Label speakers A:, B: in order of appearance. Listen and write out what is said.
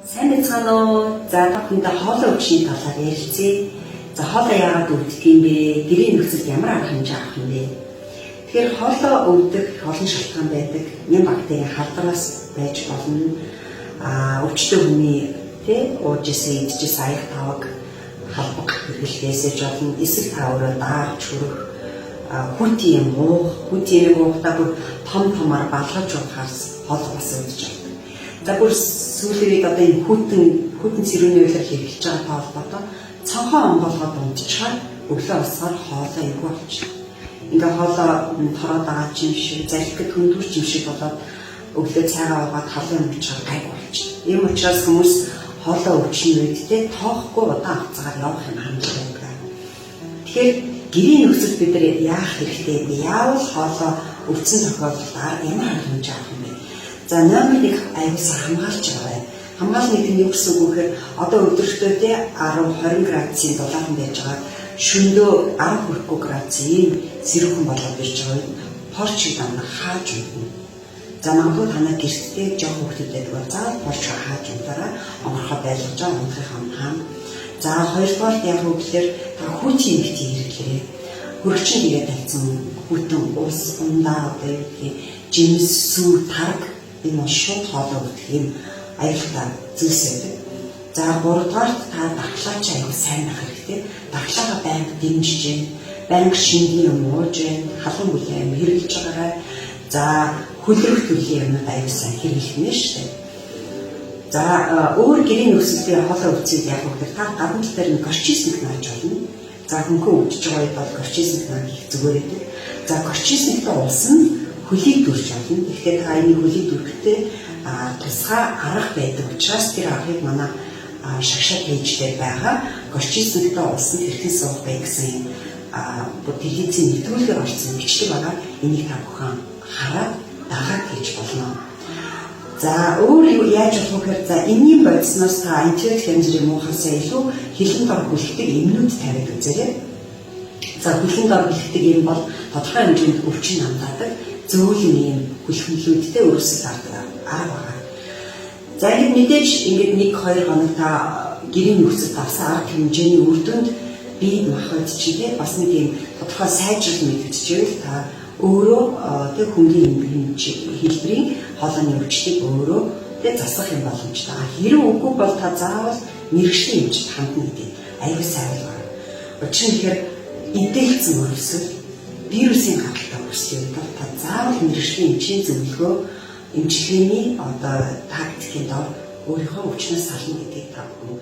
A: Сайн байцгаана уу? За, та бүхэндээ хоолой өвчний талаар ярилцъя. За, хоолой яагаад өвддөг юм бэ? Гэрийн нөхцөлд ямар арга хэмжээ авах юм бэ? Тэгэхээр хоолой өвдөх олон шалтгаан байдаг. Ням бактерийн халдвараас байж болно. Өвчтөй хүний тэ ууж исэн, идчихсэн аяг таваг халбаг хэрэглээсэж болно. Эсвэл та өөрөө даарч хөрөх, хүйтэн юм уух, хүйтэн юм уухдаа бүр том томоор балгаж уухаас хоолой бас өвдөж байна. За, бүр сүүлийн үед одоо энэ хүйтэн хүйтэн сэрүүний үеэр хэрэглэж байгаатай холбоотой цонхоо онгоолгоод унтчихаар өглөө босохоор хоолой эвгүй болчихно. Ингээ хоолой тороод байгаа ч юм шиг, залхид хөндүүр ч юм шиг болоод өглөө цайгаа уугаад халуун юм ичээр гайгүй болчихно. Ийм учраас хүмүүс хоолой өвчний үед те тоохгүй удаан хугацаагаар явах юм хандлага байдаг. Тэгэхээр гэрийн нөхцөлд бид нар яах хэрэгтэй вэ? Яавал хоолой өвдсөн тохиолдолд ямар арга хэмжээ авах юм бэ? За, номер 1, аюулсан хамгаалж байгаа. Хамгаална гэдэг нь юу гэсэн үг вэ гэхээр одоо өдөртөө те 10 20 градусын дулаахан байж байгаа, шөндөө 10 хүрэхгүй градусын ийм сэрүүхэн болоод ирж байгаа үед порчийг дандаа хааж унтна. За, магадгүй танаа гэртээ жоохон хүүхдүүд байдаг бол заавал порч хааж унтаараа, онгорхой байлгаж байгаа унтахын хаана. За, хоёрдугаар яг вэ гэхээр та хүйтэн эмхтэн хэрэглээрэй. Хөрөгчин тэгээд тавьсан хүйтэн ус, ундаа, одоо юу гэдгийг, жимс, сүү, тараг, энэ бол шууд хоолой өвдөх юм аюултай зүйлс байдаг. За, гуравдугаарт та дархлаач аюул сайн байх хэрэгтэй. Дархлаагаа байнга дэмжиж гин, байнга шингэн юм ууж гин, халуун бүлээн юм хэрэглэж байгаарай. За, хөлрөх төрлийн юмнууд аюул сайн хэрэглэх нэ шүү дээ. За, өөр гэрийн нөхцөлдийн хоолой өвдсөд яг вэ гэхээр та гадна тал дээр нь горчисник нааж болно. За, хөнхөн өвдөж байгаа үед бол горчисник наах их зүгээр байдаг. За, горчисниктэй ус нь хөлийг дүрж болно. Тэгэхээр та энэ хөлийг дүрхэхдээ тусгай арга байдаг учраас тэр аргыг манай шагшаа page дээр байгаа горчисниктэй ус нь хэрхэн суух вэ гэсэн юм бүр телевизийн нэвтрүүлгээр орсон бичлэг байгаа. Энийг та бүхэн хараад дагаад хийж болно. За, өөр яаж болох вэ гэхээр, за, энгийн бодисноос та антибиотик янз бүрийн муухайсаа илүү хилэн дор хүлхдэг эмнүүд тавиад үзээрэй. За, хөлн дор хүлхдэг эм бол тодорхой хэмжээнд өвчин хамтаадаг зөөлөн ийм хүлхмлүүдтэй өрсөлд гардаг арга байгаа. За, ингээд мэдээж ингээд 1 2 хоног та гэрийн нөхцөлд авсан арга хэмжээний үр дүнд бие махбод чинь те бас нэг ийм тодорхой сайжрал мэдэгдэжвэл та өөрөө тэг хөнгөн хэлбэрийн хоолойны өвчлийг өөрөө тэг засах юм боломжтой. Хэрэг үгүй бол та заавал мэргэжлийн эмчид хандна гэдэг аюул сайн байна. Учир нь тэгэхээр эдэлцэн өрөвсөл, вирусын гаралтай өрслийн үед бол та заавал мэргэжлийн эмчийн зөвлөгөө, эмчилгээний одоо тактикийн дор өөрийнхөө өвчнөөс сална гэдгийг та бүхэн